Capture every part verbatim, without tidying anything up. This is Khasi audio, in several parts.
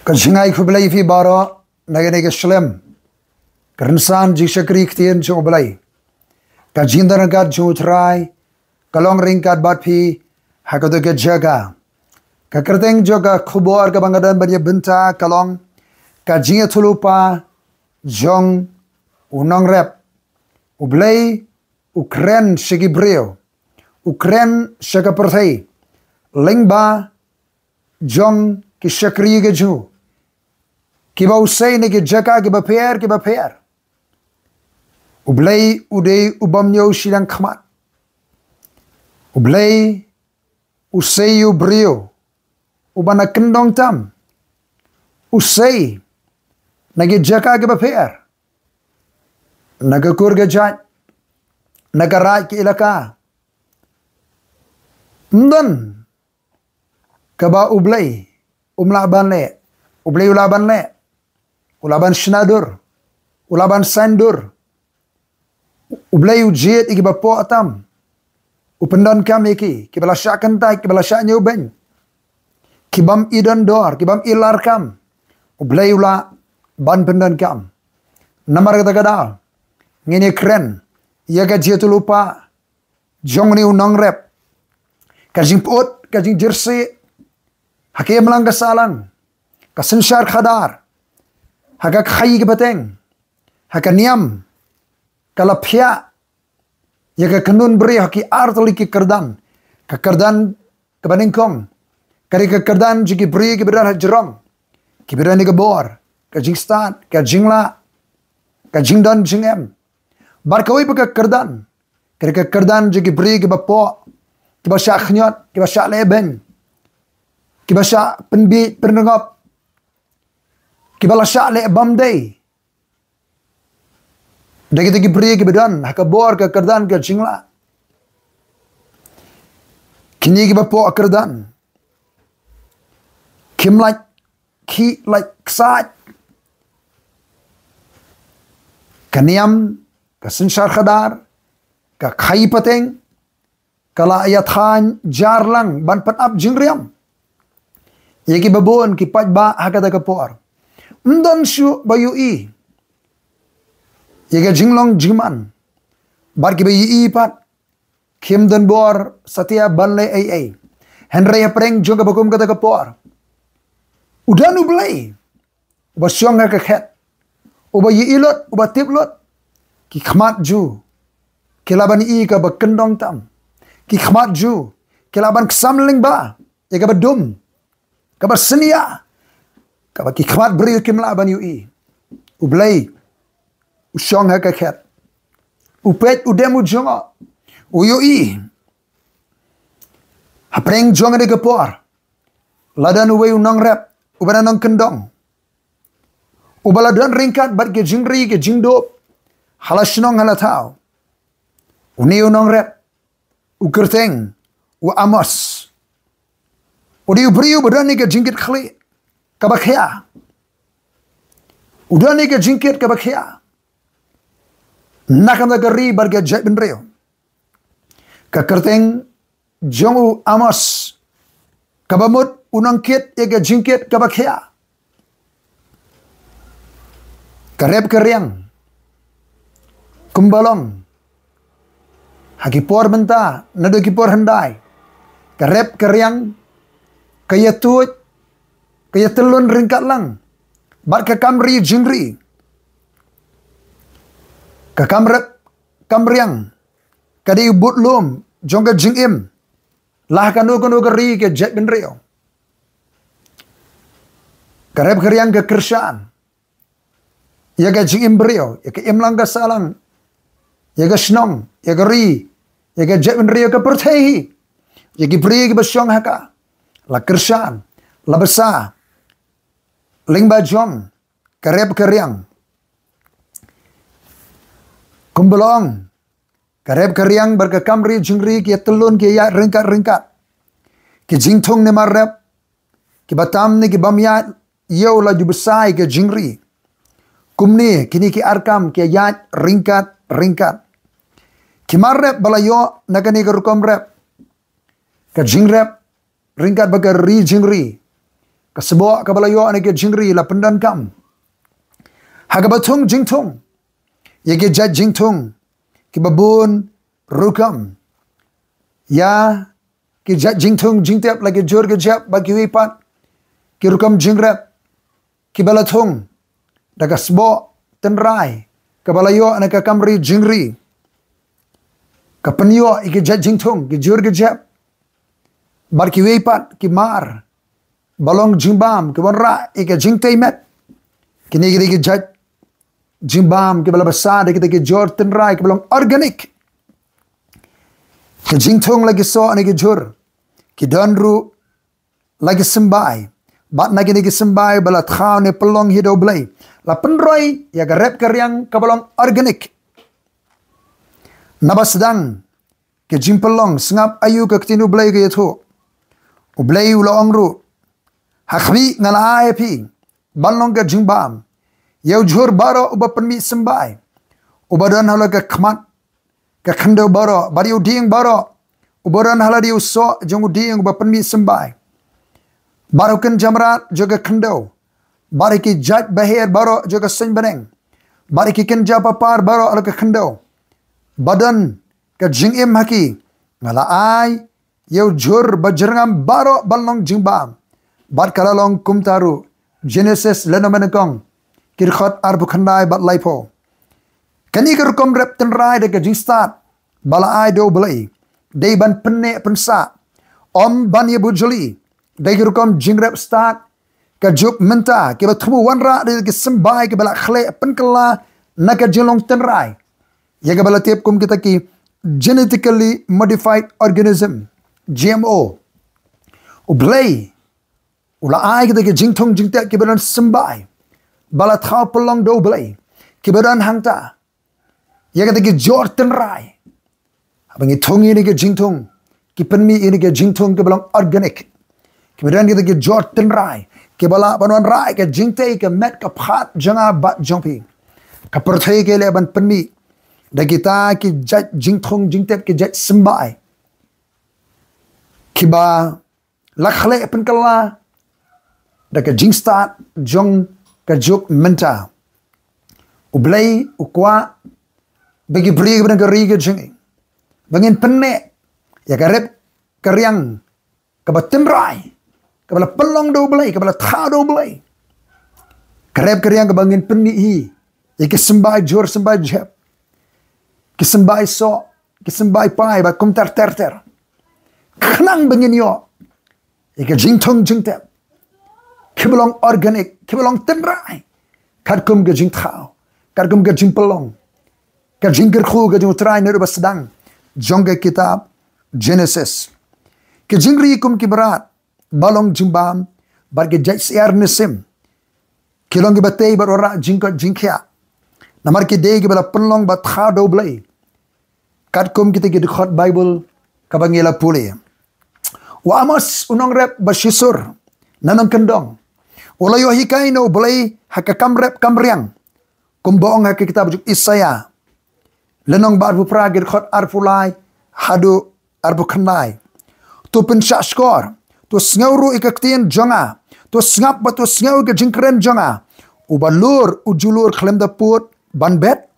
Ka jingai khublei phi baroh na kane ka shlem ka rynsan jingshakri ktien jong U Blei. Ka jingdon ryngkat jong U Trai ka long ryngkat bad phi ha kato ka jaka. Ka kyrteng jong ka khubor kaba nga don ban ïa bynta ka long ka jingïathuhlypa jong u nongrep. U Blei u kren sha ki briew, u kren sha ka pyrthei lyngba jong ki shakri ka jong u, kiba u sei na ki jaka kiba pher kiba pher. U Blei u dei u bym ñiew shiliang khmat. U Blei u sei ïa u briew uba na kyndong tam. U sei na ki jaka kiba pher, na ka kur ka jait, na ka raij ka ilaka. Ym don kaba U Blei um lah ban leh. U Blei u lah ban leh, u lah ban shna dur, u lah ban saiñ dur. U Blei u jied ïa kiba poh tam, u pyndonkam ïa ki, kiba la shah kyntait, kiba la shah ñiewbeiñ, ki bym i don dor, ki bym i larkam. U Blei u lah ban pyndonkam. Namar kata ka daw ngin ïa kren ïa ka jingïathuhlypa jong une u nongrep. Ka jingpyut, ka jingjyrsieh ha ka imlang ka sahlang, ka synshar khadar, ha ka khaii ka pateng, ha ka niam, ka la phiah ïa ka kynhun briew ha ki artylli ki kyrdan. Ka kyrdan kaba nyngkong ka dei ka kyrdan jong ki briew kiba don ha jrong, kiba don ïa ka bor, ka jingstad, ka jinglah, ka jingdon jingem. Bad kawei pat ka kyrdan ka dei ka kyrdan jong ki briew kiba poh, kiba shah khñiot, kiba shah lehbeiñ, kiba shah pynbiej pynrngop, kiba la shah leh bymdei. Da kita ki briew kiba don ha ka bor, ka kyrdan ka jinglah. Kine kiba poh kyrdan kim lait khih lait ksaid. Ka niam, ka synshar khadar, ka khaii pateng ka la ïa thaiñ jar lang ban pynap jingriam ïa kiba bun ki paidbah ha kata ka por. Ym don shuh ba ïohi ïa ka jinglong jingman, bad kiba ïohi pat kim don bor satia ban leh ei ei. Hynrei hapdeng jong kaba kum kata ka por u don U Blei uba shong ha ka khet, uba ïohi lut, uba tip lut. Ki khmat jong u ki lah ban ïohi kaba kyndong tam. Ki khmat jong u ki lah ban ksam lyngba ïa kaba dum, kaba synñia, kaba ki khmat briew kim lah ban ïohi. U Blei u shong ha ka khet, u peit, u dem, u jngoh, u ïohi. Hapdeng jong kane ka por la don uwei u nongrep uba na nongkyndong, uba la don ryngkat bad ki jingri ki jingdup ha la shnong ha la thaw. Une u nongrep u kyrteng u Amos. U dei u briew uba don ïa ka jingkit khlieh kaba khia. U don ïa ka jingkit kaba khia na ka bynta ka ri bad ka jaitbynriew. Ka kyrteng jong u Amos kaba mut u nongkit ïa ka jingkit kaba khia. Ka rep ka riang, kumba long ha ki por mynta naduh ki por hyndai. Ka rep ka riang ka ïa tuid, ka ïa tyllun ryngkat lang bad ka kam ri jingri. Ka kam rep kam riang ka dei u budlum jong ka jingim la ha kano kano ka ri ka jaitbynriew. Ka rep ka riang ka kyrshan ïa ka jingim briew, ïa ka imlang ka sahlang, ïa ka shnong, ïa ka ri, ïa ka jaitbynriew, ïa ka pyrthei hi, ïa ki briew kiba shong ha ka. La kyrshan, la bsa lyngba jong ka rep ka riang. Kumba long, ka rep ka riang bad ka kam ri jingri ki ïa tyllun, ki ïa ïaid ryngkat ryngkat. Ki jingthung ne mar rep, kiba tam ne ki bym ïaid ïa u la ju bsa ïa ka jingri. Kumne kine ki ar kam ki ïa ïaid ryngkat ryngkat. Ki mar rep ba la ïoh na kane ka rukom rep, ka jingrep ryngkat bad ka ri jingri, Ka sboh kaba la ïoh na ki jingri la pyndonkam ha kaba thung jingthung ïa ki jait jingthung kiba bun rukom, ïa ki jait jingthung jingtep la ki jur ki jep bad kiwei pat ki rukom jingrep kiba la thung da ka sboh tynrai kaba la ïoh na ka kam ri jingri. Ka pynïoh ïa ki jait jingthung ki jur ki jep bad kiwei pat ki mar ba long jingbam kiba wanrah ïa ka jingtei met. Kine ki dei ki jait jingbam kiba la basa da kita ki jur tynrai kiba long organic. Ki jingthung la ki soh na ki jur, ki don ruh la ki symbai. Bad na kine ki symbai ba la thaw ne pynlong hi da U Blei, la pynroi ïa ka rep ka riang kaba long organic. Naba sdang ki jingpynlong, sngap aïu ka ktien U Blei ka ïathuh. U Blei u la ong ruh, ha khmih nga la ai ïa phi ban long ka jingbam ïa u jhur baroh uba pynmih symbai, uba don halor ka khmat ka khyndew baroh, bad ïa u dieng baroh uba don halor u soh jong u dieng uba pynmih symbai, bad u kynja mrad jong ka khyndew, bad ïa ki jait baher baroh jong ka suiñ bneng, bad ïa ki kynja papar baroh halor ka khyndew ba don ka jingim ha ki, nga la ai ïa u jhur bajyrngam baroh ban long jingbam. Bad ka la long kumta ruh. Jenesis lynnong banyngkong, ki dkhot arphew khyndai bad laiphew. Kane ka rukom rep tynrai da ka jingstad ba la ai da U Blei, dei ban pynneh pynsah, ym ban ïa bujli da ki rukom jingrep stad ka juk mynta kiba thmu wanrah da ki symbai kiba la khleh pynkylla na ka jinglong tynrai, ïa kaba la tip kum kita ki genetically modified organism, G M O. U Blei u la ai kita ki jingthung jingtep kiba don symbai ba la thaw pynlong da U Blei, kiba don hangta ïa kita ki jur tynrai. Haba ngi thung ïa ki jingthung, ki pynmih ïa ki jingthung kiba long organic, kiba don kita ki jur tynrai kiba lah ban wanrah ïa ka jingtei, ka met ka phad jong nga bad jong phi. Ka pyrthei ka leh ban pynmih da kita ki jait jingthung jingtep, ki jait symbai kiba la khleh pynkylla da ka jingstad jong ka juk mynta. U Blei u kwah ba ki briew kiba don ha ka ri ka jong ngi, ba ngin pynneh ïa ka rep ka riang kaba tynrai, kaba la pynlong da U Blei, kaba la thaw da U Blei. Ka rep ka riang kaba ngin pynmih hi ïa ki symbai jur symbai jep, ki symbai soh, ki symbai pai bad kumta ter ter ter, khnang ba ngin ïoh ïa ki jingthung jingtep kiba long organic, kiba long tynrai, katkum ka jingthaw, katkum ka jingpynlong, ka jingkyrkhu ka jong U Trai naduh ba sdang jong ka kitab Jenesis. Ki jingri kum ki mrad ba long jingbam bad ki jait syiar ne sim, ki long kiba tei bad wanrah jingkoit jingkhiah, namar ki dei kiba la pynlong bad thaw da U Blei, katkum kita ki dkhot Baibl kaba ngi la pule. U Amos u nongrep ba shisur na nongkyndong, u la ïoh hikai na U Blei ha ka kam rep kam riang, kumba ong ha ka kitab jong u Isaïah lynnong ba arphew phra, ki dkhot arphew lai haduh arphew khyndai. To pynshah shkor, to sngew ruh ïa ka ktien jong nga, to sngap bad to sngew ïa ka jingkren jong nga. Uba lur u ju lur khlem da pud ban bet,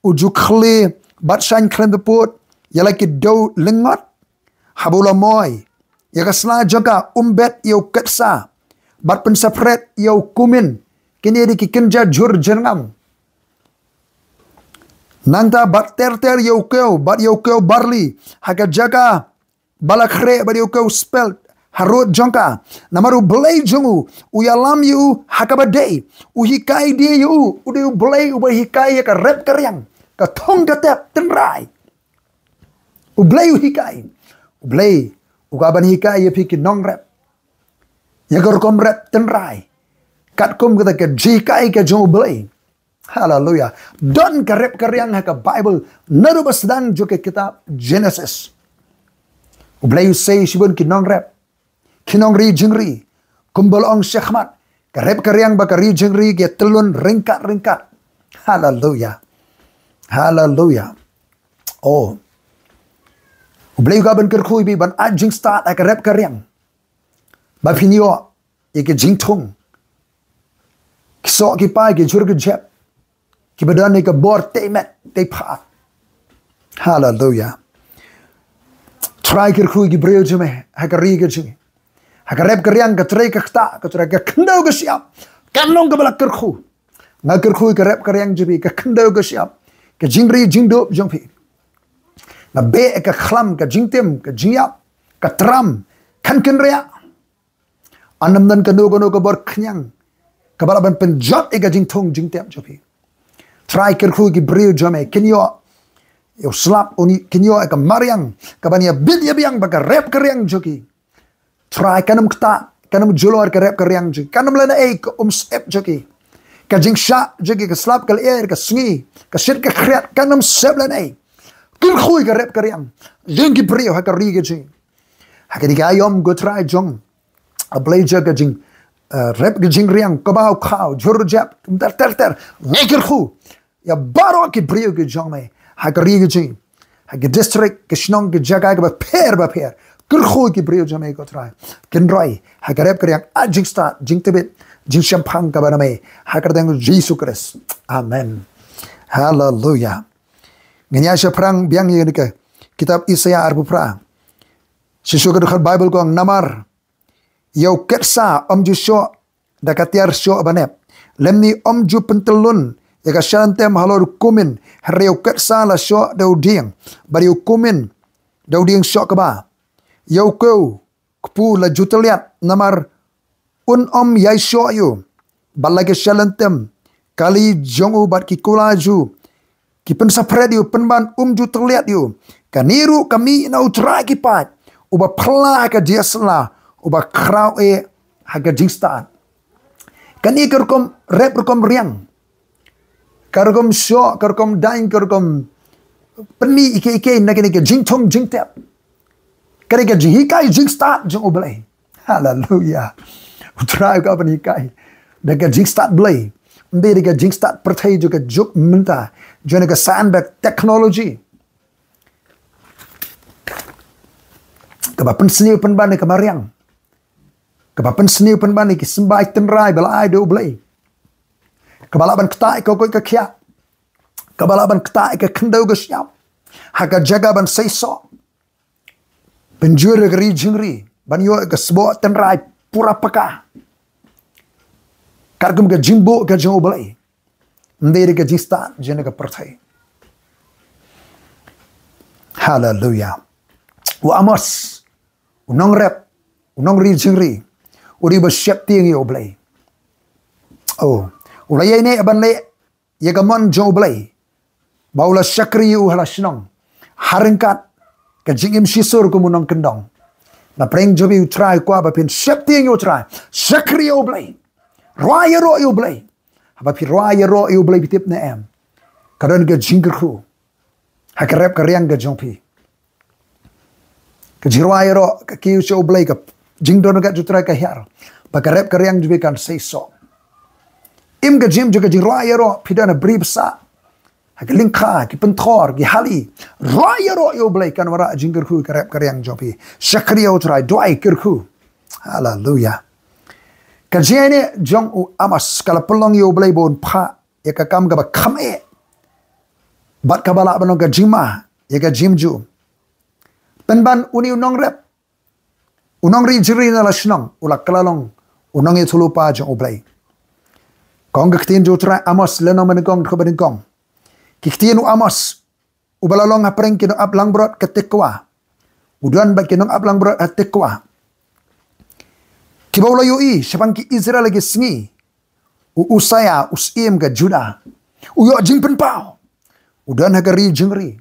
u ju khlieh bad shaiñ khlem da pud ïa la ki dew lyngngot. Haba u la moi ïa ka sla jong ka, um bet ïa u ketsa bad pynsaphred ïa u kumin, kine dei ki kynja jhur jyrngam. Nangta bat ter ter ïa u kew bad ïa u kew barli ha ka jaka ba la khreh bad ïa u kew spelt harud jong ka. Namar U Blei jong u u ïalam ïa u ha kaba dei, u hikai die ïa u. U dei U Blei uba hikai ïa ka rep ka riang, ka thung ka tep tynrai. U Blei u hikai. U Blei u kwah ban hikai ïa phi ki nongrep ïa ka rukom rep tynrai katkum kata ka jinghikai ka jong U Blei. Haleluya. Don ka rep ka riang ha ka Baibl naduh ba sdang jong ka kitab Jenesis. U Blei u sei shibun ki nongrep, ki nongri jingri, kumba la ong shakhmat, ka rep ka riang bad ka ri jingri ki tyllun ryngkat ryngkat. Haleluya. Haleluya. Oh. U Blei u kwah ban kyrkhu ïa phi ban ai jingstad ha ka rep ka riang, ba phin ïoh ïa ki jingthung, ki soh ki pai, ki jur ki jep, kiba don ïa ka bor tei met tei phad. Haleluya. Trai kyrkhu ïa ki briew jong me ha ka ri ka jong ngi. Ha ka rep ka riang, ka trei ka ktah, ka trei ka khyndew ka shyiap, kan long kaba la kyrkhu. Nga kyrkhu ïa ka rep ka riang jong phi, ka khyndew ka shyiap, ka jingri jingdup jong phi. Nga beh ïa ka khlam, ka jingtim, ka jingïap, ka tram, kan kynriah. Ym don kano kano ka bor khñiang kaba lah ban pynjot ïa ka jingthung jingtep jong phi. Trai kyrkhu ïa ki briew jong me, kin ïoh ïa u slap, kin ïoh ïa ka mariang kaban ïa bit ïa biang bad ka rep ka riang jong ki. Trai kan ym ktah, kan ym julor ka rep ka riang jong ki, kan ym leh ei ka umsyep jong ki. Ka jingshah jong ki, ka slap ka lyer, ka sngi, ka shit ka khriat, kan ym sep leh ei. Kyrkhu ïa ka rep ka riang jong ki briew ha ka ri ka jong ngi. Ha kane ka aïom, ko Trai jong, A Blei, jong ka jing, eh, rep ka jingriang, kaba u khaw, jur jep, ter ter ter, ngi kyrkhu ïa baroh ki briew ki jong me ha ka ri ka jong ngi, ha ki district, ki shnong, ki jaka kiba pher ba pher. Kyrkhu ïa ki briew jong me, ko Trai, kin roi ha ka rep ka riang, ha jingstad, jingtbit, jingshemphang kaba na me, ha ka kyrteng Jisu Khrist. Amen. Haleluya. Ngin ïa shaphrang biang ïa kane ka kitab Isaïah arphew phra. Shisha ka dkhot Baibl ka ong, namar ïa u ketsa ym ju shoh da ka tiar shoh ba nep, lymne ym ju pyntyllun ïa ka shyllangtem halor u kumin, hynrei ïa u ketsa la shoh da u dieng, bad ïa u kumin da u dieng shoh kba. Ïa u kiew kpu la ju tylliat, namar un ym ïai shoh ïa u, bad la ki shyllangtem kali jong u bad ki kula jong u ki pynsaphriang ïa u, pynban um ju tylliat ïa u. Kane ruh ka mih na U Trai ki paid, uba phylla ha ka jingïasylla, uba khraw eh ha ka jingstad. Kane ka rukom rep, rukom riang, ka rukom shoh, ka rukom daiñ, ka rukom pynmih ïa kiei kiei na kane ka jingthung jingtep, kane ka jinghikai jingstad jong U Blei. Haleluya. U Trai u kwah ban hikai da ka jingstad Blei, ym dei da ka jingstad pyrthei jong ka juk mynta, jong ka science bad technology, kaba pynsniew pynban ïa ka mariang, kaba pynsniew pynban ïa ki symbai tynrai ba la ai da U Blei, kaba lah ban ktah ïa ka koit ka khiah, kaba lah ban ktah ïa ka khyndew ka shyiap, ha ka jaka ban seisoh, pynjur ïa ka ri jingri, ban ïoh ïa ka sboh tynrai pura paka, katkum ka jingbuh ka jong U Blei, ym dei da ka jingstad jong ka pyrthei. Haleluya. U Amos, u nongrep, u nongri jingri, u dei ba sheptieng ïa U Blei. Oh, u la ïaineh ban leh ïa ka mon jong U Blei, ba u la shakri ïa u ha la shnong, ha ryngkat ka jingim shisur kum u nongkyndong. Na pdeng jong phi U Trai u kwah ba phin sheptieng ïa U Trai, shakri ïa U Blei, rwai ïaroh ïa U Blei. Haba phi rwai ïaroh ïa U Blei, phi tip ne em, ka don ka jingkyrkhu ha ka rep ka riang ka jong phi. Ka jingrwai ïaroh ka kiew sha U Blei, ka jingdon ka jingtrei ka hiar, ba ka rep ka riang jong phi kan seisoh. Im ka jingim jong ka jingrwai ïaroh, phi don ha bri basa, ha ki lyngkha, ki pynthor, ki hali, rwai ïaroh ïa U Blei, kan wanrah jingkyrkhu ka rep ka riang jong phi. Shakri ïa U Trai, duwai, kyrkhu. Haleluya. Ka jingïaineh jong u Amos ka la pynlong ïa U Blei ba un phah ïa ka kam kaba kham eh, bad kaba lah ban long ka jingma ïa ka jingim jong u. Pynban une u nongrep, u nongri jingri na la shnong, u la kylla long u nongïathuhlypa jong U Blei. Ka ong ka ktien jong U Trai, Amos lynnong ba nyngkong, dkhot ba nyngkong. Ki ktien u Amos, uba la long hapdeng ki nongap langbrot ka Tekoa, u don bad ki nongap langbrot ha Tekoa, kiba u la ïohi shaphang ki Israel ha ki sngi u Usaïa u syiem ka Judah, u ïoh jingpynpaw. U don ha ka ri jingri,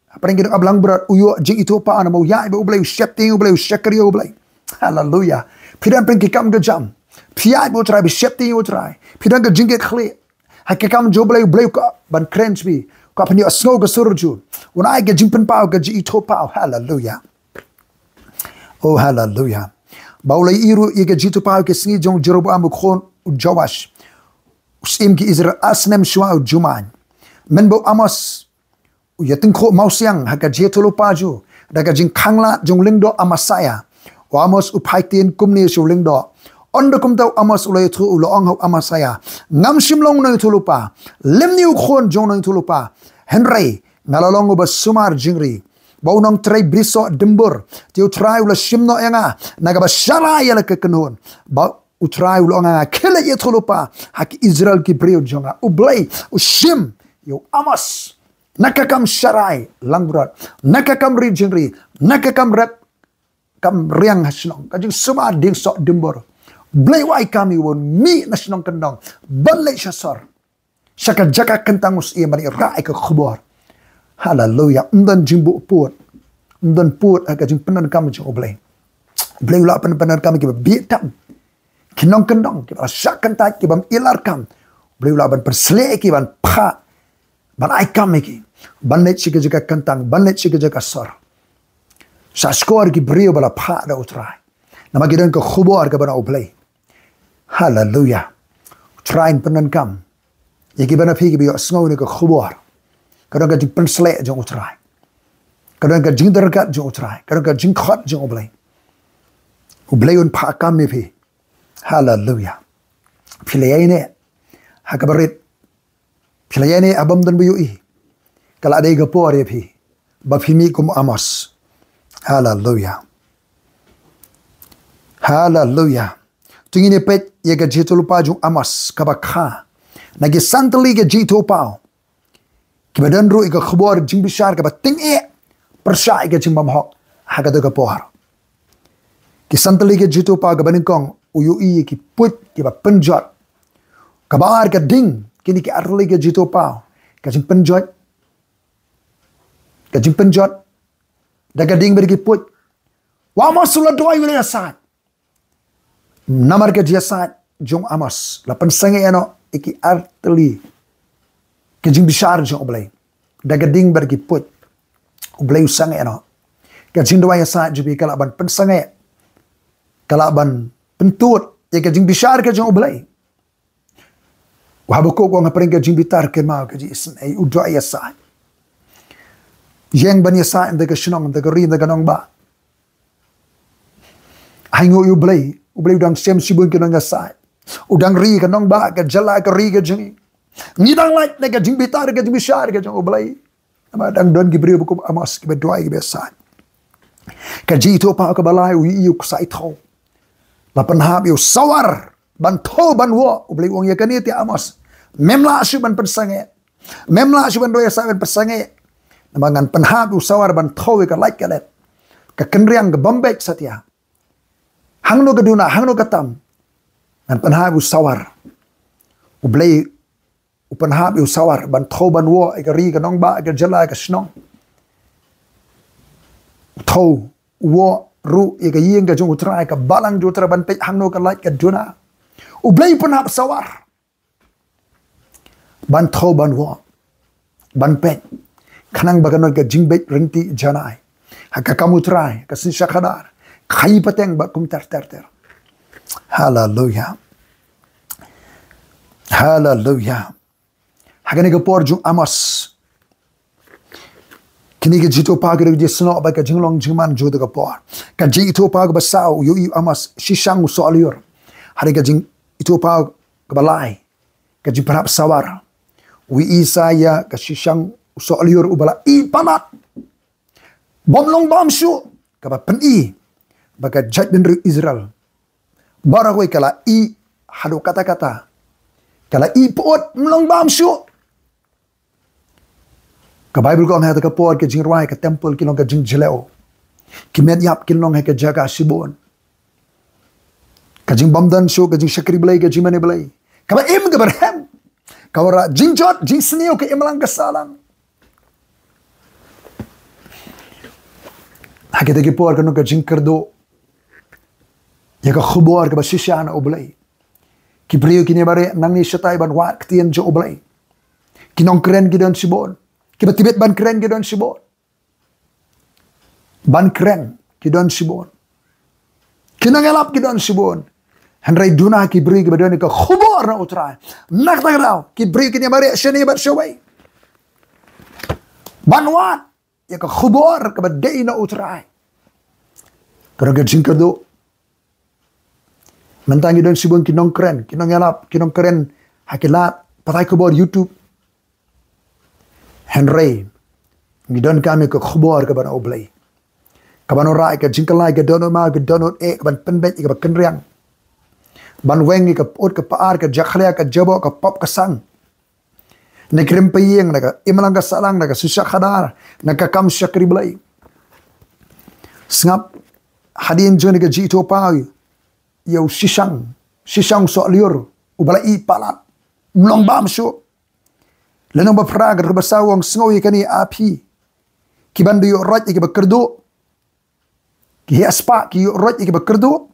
hapdeng ki nongap langbrot, u ïoh jingithuhpaw namar u ïaid bad U Blei, u sheptieng ïa U Blei, u shakri ïa U Blei. Haleluya. Phi don hapdeng ki kam ka jam, phi ïaid bad U Trai, phi sheptieng ïa U Trai, phi don ka jingkitkhlieh ha ka kam jong U Blei, U Blei u kwah ban kren jong phi, u kwah phin ïohsngew ka sur jong u, un ai ka jingpynpaw, ka jingithuhpaw. Haleluya. Oh, haleluya. Ba u la ïohi ruh ïa ka jingithuhpaw ha ki sngi jong u Jeroboam u khun u Joash, u syiem ki Israel, ar snem shuwa u jumai. Mynba u Amos u ïatyngkhuh mawsiang ha ka jingïathuhlypa jong u da ka jingkhanglad jong u lyngdoh Amasaïa, u Amos u phai ktien kumne sha u lyngdoh, Ynda kumta u Amos u la ïathuh, u la ong ha u Amasaïa, ngam shym long u nongïathuhlypa, lymne u khun jong u nongïathuhlypa, hynrei nga la long uba sumar jingri, ba u nongtrei brisoh dimbur. Te U Trai u la shim noh ïa nga na kaba sharai ïa la ka kynhun, ba U Trai u la ong ha nga, khie leit ïathuhlypa ha ki Israel ki briew jong nga. U Blei u shim ïa u Amos na ka kam sharai langbrot, na ka kam ri jingri, na ka kam rep kam riang ha shnong, ka jingsumar diengsoh dimbur. U Blei u ai kam ïa u ban mih na shnong kyndong ban leit sha sor, sha ka jaka kyntang u syiem ban ïarap ïa ka khubor. Haleluya. Ym don jingbuh pud, ym don pud ha ka jingpyndonkam jong U Blei. U Blei u lah ban pyndonkam ïa kiba bieit tam, ki nongkyndong, kiba la shah kyntait, kiba ym ïaleh kam. U Blei u lah ban pynshlur ïa ki ban phah, ban ai kam ïa ki ban leit sha ka jaka kyntang, ban leit sha ka jaka sor, sha shkor ki briew ba la phah da U Trai, namar ki don ka khubor kaba na U Blei. Haleluya. U Trai un pyndonkam ïa kiba na phi kiba ïohsngew ïa ka khubor. Ka don ka jingpynsleh jong U Trai, ka don ka jingdyrkhat jong U Trai, ka don ka jingkhot jong U Blei. U Blei un phah kam ïa phi. Haleluya. Phi la ïaineh ha kaba rit, phi la ïaineh ha bym don ba ïohi, ka la dei ka por ïa phi ba phi mih kum u Amos. Haleluya. Haleluya. To ngin ïa peit ïa ka jingïathuhlypa jong u Amos kaba kha na ki san tylli ka jingïathuhpaw kiba don ruh ïa ka khubor jingbishar kaba tyngeh pyrshah ïa ka jingbymhok ha kata ka por. Ki san tylli ka jingïathuhpaw, kaba nyngkong u ïohi ïa ki puit kiba pynjot. Kaba ar ka ding, kine ki ar tylli ka jingïathuhpaw, ka jingpynjot, ka jingpynjot da ka ding bad ki puit. U Amos u la duwai, u la ïasaid. Namar ka jingïasaid jong u Amos la pynsangeh noh ïa ki ar tylli ka jingbishar jong U Blei da ka ding bad ki puit. U Blei u sangeh noh. Ka jingduwai ïasaid jong phi ka lah ban pynsangeh, ka lah ban pyntud ïa ka jingbishar ka jong U Blei. U Habakuk u ong, hapdeng ka jingbitar kynmaw ka jingisynei, u duwai ïasaid. Ïeng ban ïasaid ïa ka shnong, ïa ka ri, ïa ka nongbah. Ainguh ïa U Blei, U Blei u dang shem shibun ki nongïasaid. U dang ri ka nongbah, ka jylla, ka ri ka jong ngi. Ngi dang lait na ka jingbitar, ka jingbishar ka jong U Blei. Namar dang don ki briew ba kum u Amos kiba duwai, kiba ïasaid. Ka jingïathuhpaw kaba lai, u ïohi ïa u ksai thew. La pynhap ïa u sawar ban thew ban woh. U Blei u ong ïa kane te Amos, mem lah shuh ban pynsangeh. Mem lah shuh ban duwai ïasaid ban pynsangeh. Namar ngan pynhap ïa u sawar ban thew ïa ka lait ka let, ka kynriang, ka bym beit satia. Hangno ka duna, hangno ka tam, ngan pynhap ïa u sawar. U Blei u pynhap ïa u sawar ban thew ban woh ïa ka ri, ka nongbah, ka jylla, ka shnong. U thew, u woh ruh ïa ka ïing ka jong U Trai, ka balang jong U Trai, ban peit hangno ka lait ka duna. U Blei u pynhap sawar ban thew ban woh, ban peit, khnang ba kan don ka jingbit ryntih janai ha ka kam U Trai, ka synshar khadar, khaïi pateng bad kumta ter ter. Haleluya. Haleluya. Ha kane ka por jong u Amos, kine ki jingïathuhpaw ki dei ki jingïasnoh bad ka jinglong jingman jong kata ka por. Ka jingïathuhpaw kaba saw, u ïohi u Amos shishang u soh lyiur. Hynrei ka jingïathuhpaw kaba lai, ka jingpynhap sawar, u ïohi sa ïa ka shishang u soh lyiur uba la ih palat. Bym long bam shuh, kaba pyni ba ka jaitbynriew Israel baroh kawei ka la ih haduh katta katta, ka la ih pyut, ym long bam shuh. Ka Baibl ka ong ha kata ka por ka jingrwai ka templ ki long ka jingjylliew, ki met ïap ki long ha ka jaka shibun. Ka jingbymdon shuh, ka jingshakri Blei, ka jingmane Blei, kaba im kaba rhem, ka wanrah jingjot jingsniew, ka imlang ka sahlang. Ha kita ki por kan long ka jingkyrduh ïa ka khubor kaba shisha na U Blei. Ki briew kine ba reh nangne shatai ban wad ktien jong U Blei. Ki nongkren ki don shibun, kiba tbit ban kren ki don shibun, ban kren ki don shibun, ki nongïalap ki don shibun. Hynrei duna ki briew kiba don ïa ka khubor na U Trai. Na kata ka daw ki briew kine ba reh shane bad shawei ban wad ïa ka khubor kaba dei na U Trai, ka don ka jingkyrduh. Mynta ngi don shibun ki nongkren, ki nongïalap, ki nongkren ha ki lad pathai khubor YouTube. Hynrei ngi donkam ïa ka khubor kaba na U Blei, kaba wanrah ïa ka jingkylla, ka dohnud maw, ka dohnud eh, kaban pynbeit ïa kaba kynriang, ban weng ïa ka pyut, ka pyrthei, ka jakhlia, ka jaboh, ka pop, ka sang, na ki rympei ïing, na ka imlang ka sahlang, na ka shisha khadar, na ka kam shakri Blei. Sngap, hadien jong kane ka jingithuhpaw ïa u Shishang, Shishang Sohliur, uba la ïeh palat, ym long bam shuh. Lynnong ba phra, dkhot ba saw, u ong: Sngew ïa kane, A phi kiban da ïoh roit ïa kiba kyrduh, ki heh spah ki ïoh roit ïa kiba kyrduh,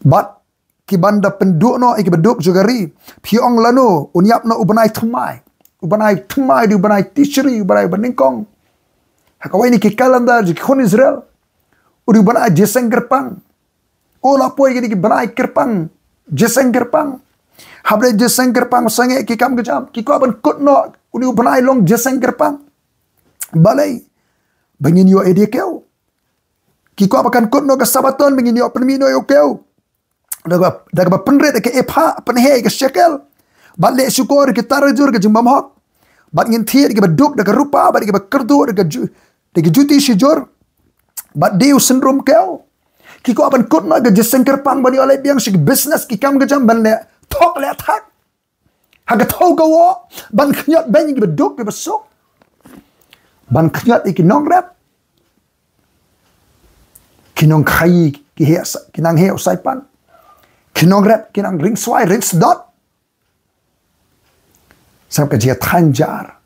bad kiban da pynduh noh ïa kiba duk jong ka ri. Phi ong lano un ïap noh u bnai thymmai? U bnai thymmai u dei u bnai Tishri, u bnai ba nyngkong ha kawei na ki calendar jong ki khun Israel. U dei u bnai jingïaseng kyrpang. O, la poi kine ki bnai kyrpang, jingïaseng kyrpang. Haba dei jingïaseng kyrpang, sangeh ki kam ka jam, ki kwah ban kut noh une u bnai long jingïaseng kyrpang. Balei? Ba ngin ïoh ïa ka kew. Ki kwah ba kan kut noh ka Sabbaton, ba ngin ïoh pynmih noh ïa ka kew. Da kaba, da kaba pynrit ïa ka ephah, pynheh ïa ka shekel, bad leh shukor ïa ki tarajur, ka jingbymhok, bad ngin thied ïa kiba duk da ka rupa, bad ïa kiba kyrduh da ka ju-, da ki juti shijur, bad die u synrum kew. Ki kwah ban kut noh ka jingïaseng kyrpang, ban ïoh leh biang sha ki business, ki kam ka jam, ban leh thok leh thak ha ka thaw ka woh, ban khñiot beiñ ïa kiba duk, kiba suk, ban khñiot ïa ki nongrep, ki nongkhaïi, ki heh sa-, ki nang heh u saipan, ki nongrep, ki nang ringswai ringsdot. Sngap ka jingïathaiñ jar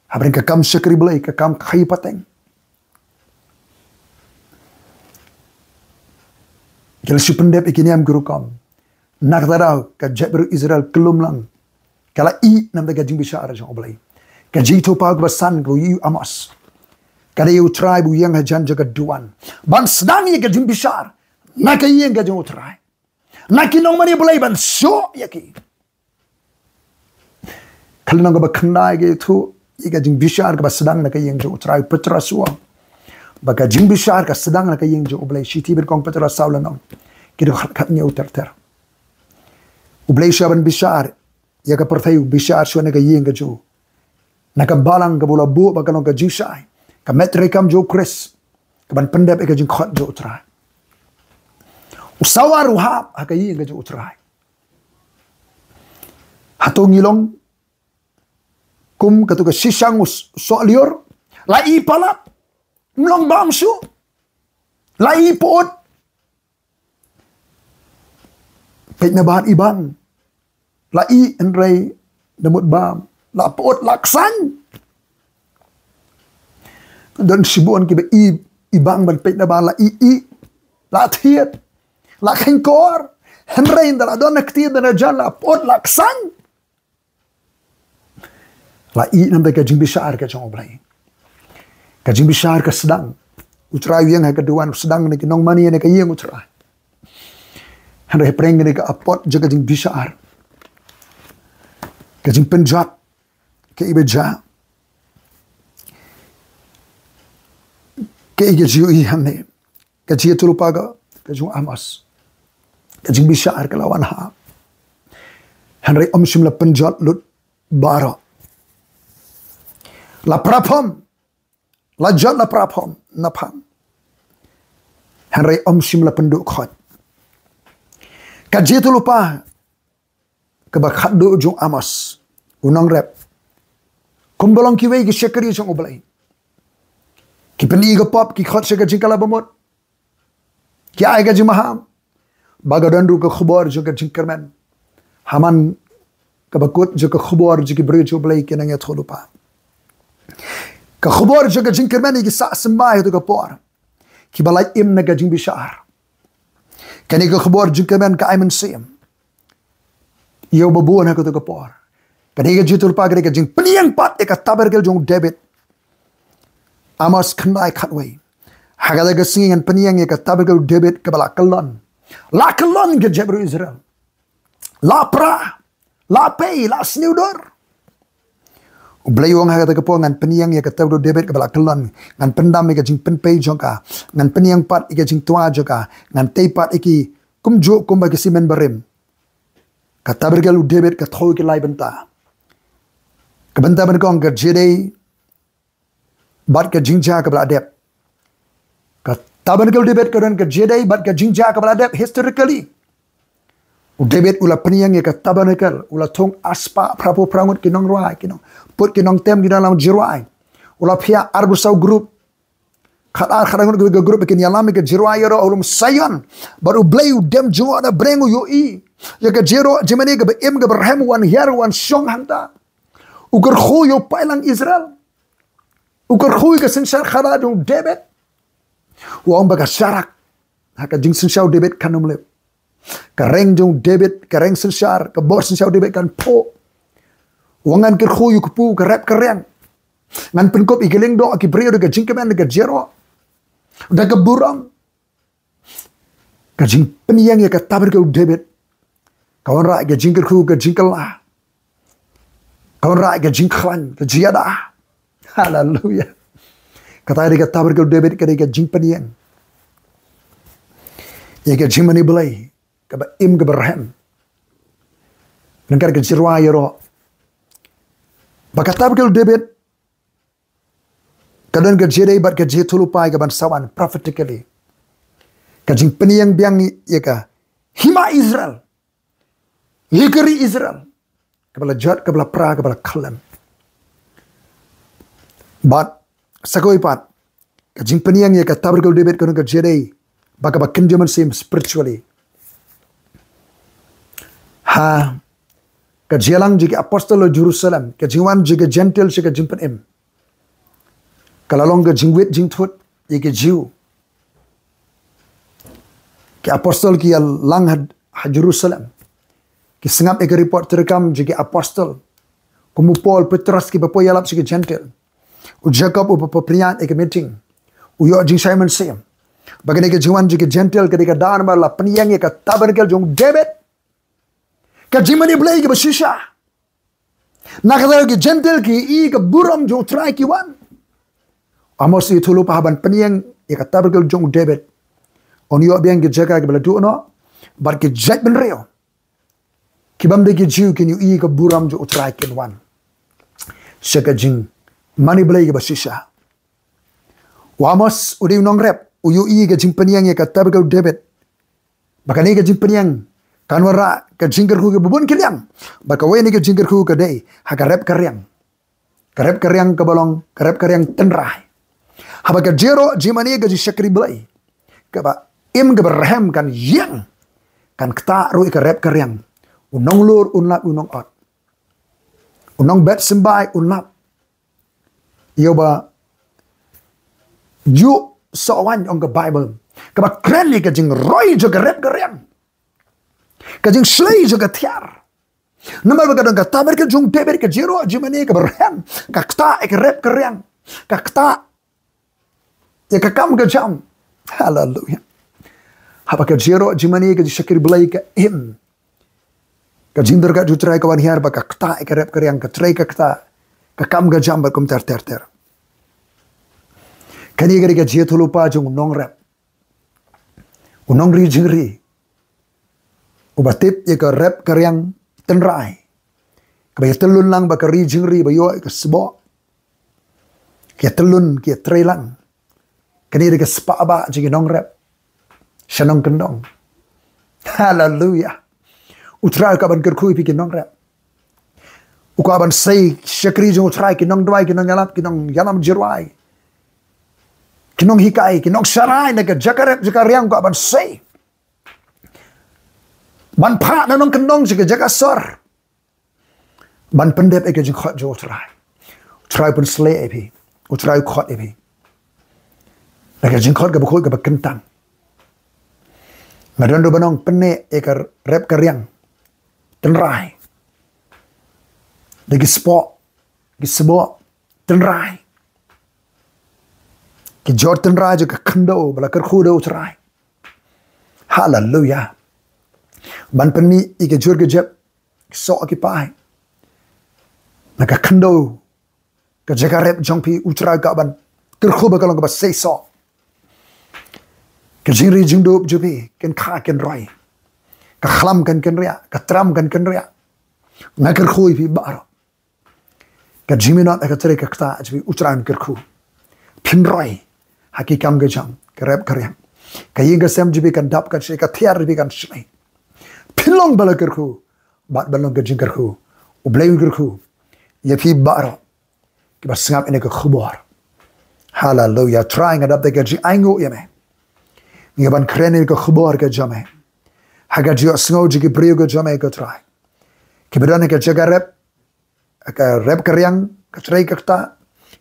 hapdeng ka kam shakri Blei, ka kam khaïi pateng. Ki la shu pyndep ïa ki niam ki rukom. Na kata ka daw ka jaitbynriew Israel kyllum lang ka la ïeh na ka bynta ka jingbishar jong U Blei. Ka jingithuhpaw kaba san kaba ïoh ïa u Amos, ka dei ïa U Trai ba u ïeng hajan jong ka duwan ban sdang ïa ka jingbishar na ka ïing ka jong U Trai, na ki nongmane Blei, ban shoh ïa ki. Ka lynnong kaba khyndai ka ïathuh ïa ka jingbishar kaba sdang na ka ïing jong U Trai. Petros u ong ba ka jingbishar ka sdang na ka ïing jong U Blei. Shithi ba nyngkong Petros saw lynnong, ki dkhot khathynñiew ter ter. U Blei u shah ban bishar ïa ka pyrthei, u bishar shuwa na ka ïing ka jong u, na ka balang kaba u la buh ba kan long ka jingshai, ka met treikam jong U Khrist, kaban pyndep ïa ka jingkhot jong U Trai. U sawar u hap ha ka ïing ka jong U Trai. Hato ngi long kum kato ka Shishang u s-, Sohliur? La ïeh palat, ym long bam shuh. La ïeh pyut, peit na bad ibang. La ïeh hynrei da mut bam. La pyut, la ksaiñ. Don shibun kiba ïeh ibang ban peit na bad, la ïeh ïeh, la thied, la kheiñkor, hynrei ynda la don na ktien, ynda la jan, la pyut, la ksaiñ. La ïeh na ka bynta ka jingbishar ka jong U Blei. Ka jingbishar ka sdang. U Trai u ïeng ha ka duwan, u sdang na ki nongmane, na ka ïing U Trai. Hynrei hapdeng kane ka apot jong ka jingbishar, ka jingpynjot, kaei ba jia? Kaei ka jingïohi hangne? Ka jingïathuhlypa ka, ka jong u Amos. Ka jingbishar ka la wan ha, hynrei ym shym la pynjot lut baroh. La praphom, la jot, la praphom na phang, hynrei ym shym la pynduh khoit. Ka jingïathuhlypa kaba khatduh jong u Amos, u nongrep, kumba long kiwei ki shakri jong U Blei, ki pyni ka pop, ki khot sha ka jingkylla bamut, ki ai ka jingmaham, ba ka don ruh ka khubor jong ka jingkyrmen. Ha man kaba kut jong ka khubor jong ki briew jong U Blei, ki nongïathuhlypa, ka khubor jong ka jingkyrmen ïa ki sah symbai ha kato ka por, kiba lait im na ka jingbishar. Kane ka khubor jingkyrmen ka ai mynsiem ïa uba bun ha kato ka por. Kane ka jingïathuhlypa, kane ka jingpynïeng pat ïa ka tabernacle jong u David. Amos khyndai khatwei. Ha kata ka sngi ngan pynïeng ïa ka tabernacle u David kaba la kyllon. La kyllon, ka jaitbynriew Israel. La pra, la pei, la sniewdur. U Blei u ong ha kata ka por, ngan pynïeng ïa ka tabernacle u David kaba la kyllon. Ngan pyndam ïa ka jingpynpei jong ka. Ngan pynïeng pat ïa ka jingtwa jong ka. Ngan tei pat ïa ki kumjuh kumba ki simen barim. Ka tabernakel u David ka thew ki lai bynta. Ka bynta banyngkong ka jingïadei bad ka jingjia kaba la dep. Ka tabernakel u David ka don ka jingïadei bad ka jingjia kaba la dep historically. U David u la pynïeng ïa ka tabernakel, u la thung arspah phraphew phra ngut ki nongrwai, ki nongput, ki nongtem, ki nongïalam jingrwai. U la phiah arphew saw group. Khatar khatar ngut ki group kin ïalam ïa ka jingrwai ïaroh halor Sion. Bad U Blei u dem jngoh na bneng, u ïohi ïa ka jingïaroh jingmane kaba im kaba rhem, u wan hiar, u wan shong hangta. U kyrkhu ïa u paidlang Israel. U kyrkhu ïa ka synshar khadar jong u David. U ong ba ka sharak ha ka jingsynshar u David kan ym lip. Ka reng jong u David, ka reng synshar, ka bor synshar u David kan phuh. U ong ngan kyrkhu ïa u kpu ka rep ka riang. Ngan pynkup ïa ki lyngdoh ki briew da ka jingkmen, da ka jingïaroh, da ka burom. Ka jingpynïeng ïa ka tabernakel u David ka wanrah ïa ka jingkyrkhu, ka jingkylla. Ka wanrah ïa ka jingkhlaiñ, ka jingïada. Haleluya. Kata ka dei ka tabernakel u David, ka dei ka jingpynïeng ïa ka jingmane Blei kaba im kaba rhem. Ryngkat ka jingrwai ïaroh. Ba ka tabernakel u David ka don ka jingïadei bad ka jingïathuhlypa ïa ka ban sa wan prophetically. Ka jingpynïeng biang ïa ka hima Israel, ïa ka ri Israel, kaba la jot, kaba la pra, kaba la khyllem. Bad sa kawei pat, ka jingpynïeng ïa ka tabernakel u David ka don ka jingïadei bad kaba kynja mynsiem spiritually. Ha ka jingïalang jong ki apostol ha Jerusalem, ka jingwan jong ki Gentile sha ka jingpynim, ka la long ka jingwit jingthut ïa ki Jiw. Ki apostol ki ïalang ha, ha Jerusalem. Ki sngap ïa ka report treikam jong ki apostol, kum u Paul, Petros, kiba poi ïalap sha ki Gentile. U Jakob uba pynïaid ïa ka meeting, u ïoh jingshai mynsiem ba kane ka jingwan jong ki Gentile ka dei ka daw ba la pynïeng ïa ka tabernakel jong u David. Ka jingmane Blei kaba shisha. Na kata ki Gentile ki ïohi ïa ka burom jong u Trai, ki wan. Amos u ïathuhlypa ha ban pynïeng ïa ka tabernakel jong u David, un ïoh biang ki jaka kiba la duh noh, bad ki jaitbynriew kibym dei ki Jiw kin ïohi ïa ka burom jong u Trai, kin wan sha ka jingmane Blei kaba shisha. U Amos u dei u nongrep, u ïohi ïa ka jingpynïeng ïa ka tabernakel u David. Ba kane ka jingpynïeng kan wanrah ka jingkyrkhu kaba bun ki liang. Ba kawei na ki jingkyrkhu ka dei ha ka rep ka riang. Ka rep ka riang kaba long ka rep ka riang tynrai. Haba ka jingïaroh jingmane, ka jingshakri Blei kaba im kaba rhem kan ïeng, kan ktah ruh ïa ka rep ka riang. U nonglur un lap ïa u nongot. U nongbet symbai un lap ïa uba ju soh waiñ, ong ka Baibl. Kaba kren ïa ka jingroi jong ka rep ka riang, ka jingshlei jong ka thiar. Namar ba ka don ka tabernakel jong u David, ka jingïaroh jingmane kaba rhem ka ktah ïa ka rep ka riang, ka ktah ïa ka kam ka jam. Haleluya. Haba ka jingïaroh jingmane, ka jingshakri Blei ka im, ka jingdyrkhat jong u Trai ka wan hiar, ba ka ktah ïa ka rep ka riang, ka trei ka ktah, ka kam ka jam bad kumta ter ter. Kane ka dei ka jingïathuhlypa jong u nongrep, u nongri jingri, uba tip ïa ka rep ka riang tynrai, kaba ïatyllun lang bad ka ri jingri, ba ïoh ïa ka sboh, ki ïatyllun, ki ïatreilang. Kane dei ka spah bah jong ki nongrep sha nongkyndong. Haleluya. U Trai u kwah ban kyrkhu ïa phi ki nongrep. U kwah ban sei shakri jong u Trai, ki nongduwai, ki nongïalap, ki nongïalam jingrwai, ki nonghikai, ki nongsharai na ka jaka rep jaka riang, u kwah ban sei ban phah na nongkyndong sha ka jaka sor, ban pyndep ïa ka jingkhot jong u Trai. U Trai u pynsleh ïa phi, u Trai u khot ïa phi da ka jingkhot kaba khuid kaba kyntang. Nga don ruh ban ong, pynneh ïa ka rep ka riang tynrai da ki spah, ki sboh tynrai, ki jor tynrai jong ka khyndew ba la kyrkhu da u Trai. Haleluya. Ban pynmih ïa ki jur ki jep, ki soh ki pai na ka khyndew, ka jaka rep jong phi, u Trai u kwah ban kyrkhu ba ka long kaba seisoh. Ka jingri jingdup jong phi kin kha kin roi. Ka khlam kan kynriah, ka tram kan kynriah. Nga kyrkhu ïa phi baroh. Ka jingminot ha ka trei ka ktah jong phi, U Trai un kyrkhu. Phin roi ha ki kam ka jam, ka rep ka riang. Ka ïing ka sem jong phi kan dap kan shai, ka thiar jong phi kan shai. Phin long ba la kyrkhu bad ban long ka jingkyrkhu. U Blei un kyrkhu ïa phi baroh kiba sngap ïa kane ka khubor. Haleluya. Trai, nga dap da ka jingainguh ïa me, ngi ban kren ïa ka khubor ka jong me ha ka jingïohsngew jong ki briew ka jong me, ko Trai, kiba don ha ka jaka rep, ka rep ka riang, ka trei ka ktah,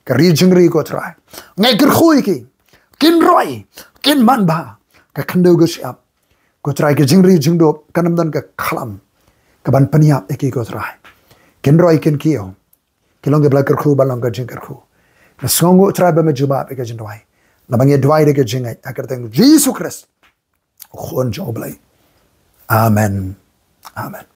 ka ri jingri, ko Trai. Nga kyrkhu ïa ki, kin roi, kin manbha, ka khyndew ka shyiap, ko Trai. Ka jingri jingdup kan ym don ka khlam kaban pynïap ïa ki, ko Trai. Kin roi, kin kiew, kin long kiba la kyrkhu ban long ka jingkyrkhu. Nga sngewnguh, Trai, ba me jubab ïa ka jingduwai. Naba ngi duwai da ka jingngeit ha ka kyrteng Jisu Khrist, U Khun jong U Blei. Amen. Amen.